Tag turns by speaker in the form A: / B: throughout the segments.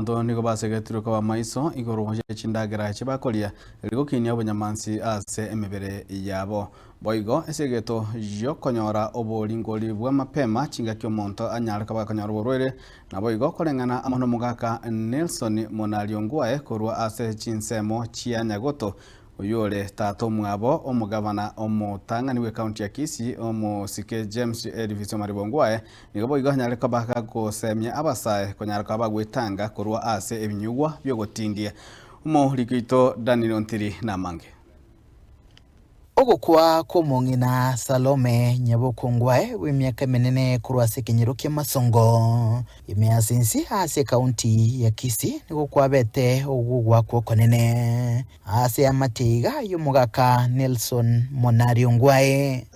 A: Abanto nigo basegetirwe koba maiso igoro ye chindagera echi bakoria, erio gokinia obonyamansi ase emebere yabo. Boigo esegeto y'okonyora oboringori bwa mapema chingaki omonto anyare koba akonyora oborwaire, naboigo koreng'ana amo nomogaka Nelson Monario Ngwae korwa ase chinsemo chia Nyagoto, Oyio ore tata omwabo omogavana omotang'ani bw'ecounty ya Kisii, omosike James Elvis Omariba Ongwae, nigo boigo anyare koba gagosemia abasae konyara koba bagwetanga korwa ase ebinyugwa biogotindia. Omoriki oito Daniel Ontiri namange.
B: Ogokwa kw'omong'ina Salome Nyabokongwae bw'emiaka emenene korwa ase ekenyoro ki'Amasongo, ime ase ense ase ekaunti ya Kisii nigo kwabete ogogwakwa okonene. Ase amatiga y'omogaka Nelson Monari Ongwae.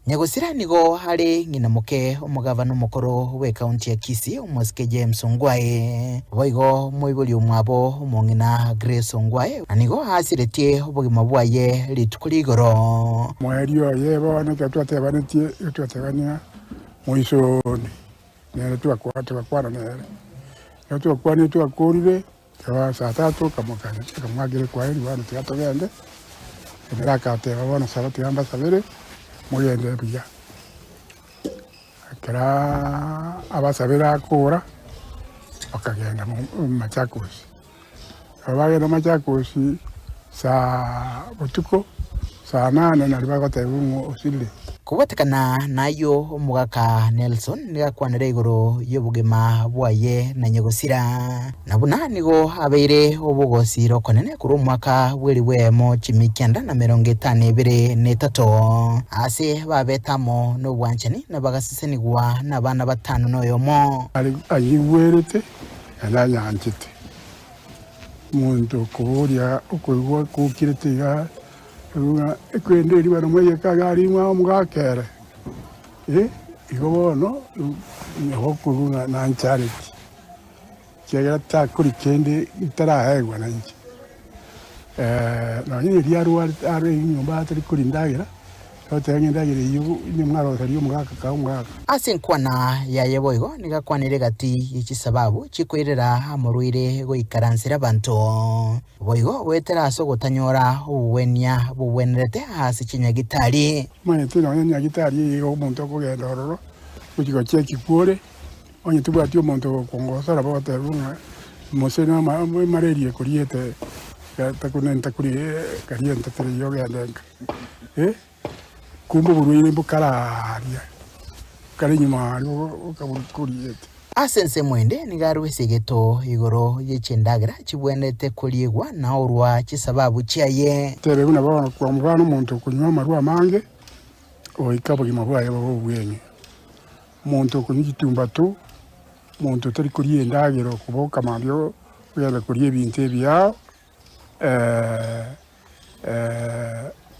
B: Nyagosira nigo are ng'ina moke omogavana omokoro bw'ekaunti ya Kisii omosike James Ongwae. Boigo moibori omwabo omong'ina Grace Ongwae na nigo asiretie obogima bwaye rituko rigoro.
C: Moerio oye bono ekero twatebanetie, igo twatebania moisoni, nere togakwana nere. Ekero twakwanire twakorire. Ekero saa tatu akamwakera ekwaheri, bono tiga togende, ere agateba bono saba tiga mbasabere, mogende buya. Ekero abasabire akora, bakagenda Machakos. Ekero bagenda Machakos saa botuko, saa nane nario bagotebiwa ng'a osirire.
B: Kobwatekana nayio omogaka Nelson nigo akwanire igoro y'obogima bwaye na nyagosira, na buna nigo abeire obogosira okonene korwa omwaka bw'elifu eyemo chimia kianda na merongo etano ebere na etato, aase babete amo nobwanchani na bagasesenigwa nabana batano na oyomo.
C: Anyigwerete naende anyanchete. Omonto okoboria okoigwa gokirete iga. Ng'a ekwende eria barabwo moyekage aria ng'a omogaka ere, eh, igo bono nabo okoigwa ng'a nanchareti, ekiagera takori kende ntaraegwa nainche. Nonye riria arwarete are nyomba atari koria endagera, ogoteba ng'a endagera eyio onye mwaroseria omogaka kae omogaka.
B: Ase enkwana yaye boigo nigo akwanire egati ye chisababu chikoirera amorwaire goikaransera abanto. Boigo goetera ase ogotanyora obogwenia bogwenerete ase chinyagitari.
C: Omanyete nonya nyagitari eye iga omonto okogenda ororo gochia gochia ekikwore, onye tobwati omonto ogokongosera bagoteba ng'a mose na emararia ekoriete takuri karia entatera eyio ogende nka. Kumbe oborwaire mbokararia kare nyuma aria bokoriete.
B: Ase ensemo ende nigo arue esegeto igoro ye chindagera chibwenerete koriegwa na orua chisababu chiaye.
C: Tebe buna bono kwa mobana omonto okonywa amarwa amange, goika obogima bwaye bobe obweng'e. Omonto okonywa chitumbato, omonto otari koria endagera okoboka mambia ogenda koria ebinto ebiao.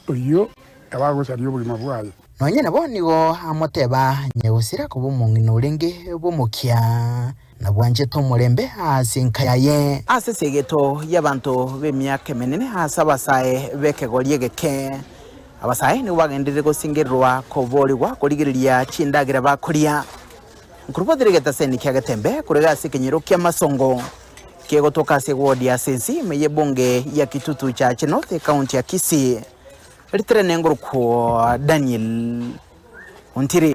C: Oyio nabo agosaria obogima bwaye.
B: Nonya nabo nigo amoteba nyagosira koba omong'ina orenge bw'omokia, na bwanchete omorembe ase enka yaye. Ase esegeto y'abanto b'emiaka emenene ase abasae b'ekegori egeke, abasae nigo bagenderire gosingererwa koboorigwa korigereria chindagera bakoria. Nkorobotire egetaseni kia Getembe korega ase ekenyoro ki'amasongo kegotoka ase eward ya Sensi ime y'ebunge ya Kitutu Chache North ekaunti ya Kisii. Ritere nengorokwo Daniel Ontiri.